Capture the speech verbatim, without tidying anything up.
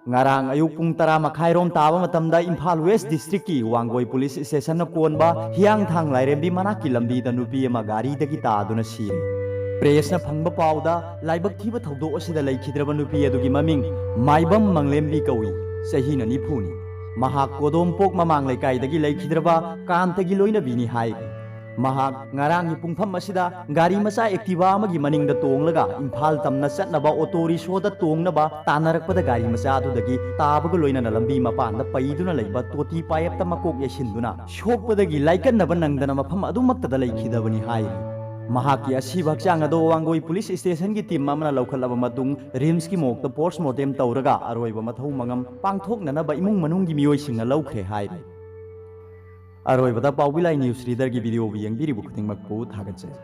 ꯉꯔꯥꯡ ꯑꯌꯨꯛ ꯄꯨꯡ ꯇꯔꯥ ꯃꯈꯥꯏꯔꯣꯝ ꯇꯥꯕ ꯃꯇꯝꯗ ꯏꯝꯐꯥꯜ ꯋꯦꯁ ꯗꯤꯁꯇ꯭ꯔꯤꯛꯀꯤ ꯋꯥꯡꯒꯣꯏ ꯄꯨꯂꯤꯁ ꯁ꯭ꯇꯦꯁꯟꯅ ꯀꯣꯟꯕ ꯍꯤꯌꯥꯡꯊꯥꯡ ꯂꯥꯏꯔꯦꯝꯕꯤ ꯃꯅꯥꯛꯀꯤ ꯂꯝꯕꯤꯗ ꯅꯨꯄꯤ ꯑꯃ ꯒꯥꯔꯤꯗꯒꯤ ꯇꯥꯗꯨꯅ ꯁꯤꯔꯦ꯫ ꯄ꯭ꯔꯦꯁꯅ ꯐꯪꯕ ꯄꯥꯎꯗ ꯂꯥꯏꯕꯛ ꯊꯤꯕ ꯊꯧꯗꯣꯛ ꯑꯁꯤꯗ ꯂꯩꯈꯤꯗ꯭ꯔꯕ ꯅꯨꯄꯤ ꯑꯗꯨꯒꯤ ꯃꯃꯤꯡ ꯃꯥꯏꯕꯝ ꯃꯪꯂꯦꯝꯕꯤ ꯀꯧꯏ꯫ ꯆꯍꯤꯅ ꯅꯤꯐꯨꯅꯤ꯫ ꯃꯍꯥꯛ ꯀꯣꯗꯣꯝꯄꯣꯛ ꯃꯃꯥꯡ ꯂꯩꯀꯥꯏꯗꯒꯤ ꯂꯩꯈꯤꯗ꯭ꯔꯕ ꯀꯥꯟꯇꯒꯤ ꯂꯣꯏꯅꯕꯤꯅꯤ ꯍꯥꯏꯔꯤ꯫ ꯃꯍꯥꯛ ꯉꯔꯥꯡꯒꯤ ꯄꯨꯡꯐꯝ ꯑꯁꯤꯗ ꯒꯥꯔꯤ ꯃꯆꯥ ꯑꯦꯛꯇꯤꯚꯥ ꯑꯃꯒꯤ ꯃꯅꯤꯡꯗ ꯇꯣꯡꯂꯒ ꯏꯝꯐꯥꯜ ꯇꯝꯅ ꯆꯠꯅꯕ ꯑꯣꯇꯣ ꯔꯤꯛꯁꯣꯗ ꯇꯣꯡꯅꯕ ꯇꯥꯟꯅꯔꯛꯄꯗ ꯒꯥꯔꯤ ꯃꯆꯥ ꯑꯗꯨꯗꯒꯤ ꯇꯥꯕꯒ ꯂꯣꯏꯅꯅ ꯂꯝꯕꯤ ꯃꯄꯥꯟꯗ ꯄꯩꯗꯨꯅ ꯂꯩꯕ ꯇꯣꯇꯤ ꯄꯥꯏꯞꯇ ꯃꯀꯣꯛ ꯌꯩꯁꯤꯟꯗꯨꯅ ꯁꯣꯛꯄꯗꯒꯤ ꯂꯥꯏꯀꯠꯅꯕ ꯅꯪꯗꯅ ꯃꯐꯝ ꯑꯗꯨꯃꯛꯇꯗ ꯂꯩꯈꯤꯗꯕꯅꯤ ꯍꯥꯏꯔꯤ꯫ ꯃꯍꯥꯛꯀꯤ ꯑꯁꯤꯕ ꯍꯛꯆꯥꯡ ꯑꯗꯨ ꯋꯥꯡꯒꯣꯏ ꯄꯨꯂꯤꯁ ꯁ꯭ꯇꯦꯁꯟꯒꯤ ꯇꯤꯝ ꯑꯃꯅ ꯂꯧꯈꯠꯂꯕ ꯃꯇꯨꯡ ꯔꯤꯝꯁꯀꯤ ꯃꯣꯔꯒꯇ ꯄꯣꯁꯠꯃꯣꯔꯇꯦꯝ ꯇꯧꯔꯒ ꯑꯔꯣꯏꯕ ꯃꯊꯧ ꯃꯉꯝ ꯄꯥꯡꯊꯣꯛꯅꯅꯕ ꯏꯃꯨꯡ ꯃꯅꯨꯡꯒꯤ ꯃꯤꯑꯣꯏꯁꯤꯡꯅ ꯂꯧꯈ꯭ꯔꯦ ꯍꯥꯏꯔꯤ꯫ ꯑꯔꯣꯏꯕꯗ ꯄꯥꯎꯕꯤꯂꯥꯏ ꯅ꯭ꯌꯨꯁ ꯔꯤꯗꯔꯒꯤ ꯚꯤꯗꯤꯑꯣꯕꯨ ꯌꯦꯡꯕꯤꯔꯤꯕ ꯈꯨꯗꯤꯡꯃꯛꯄꯨ ꯊꯥꯒꯠꯆꯔꯤ꯫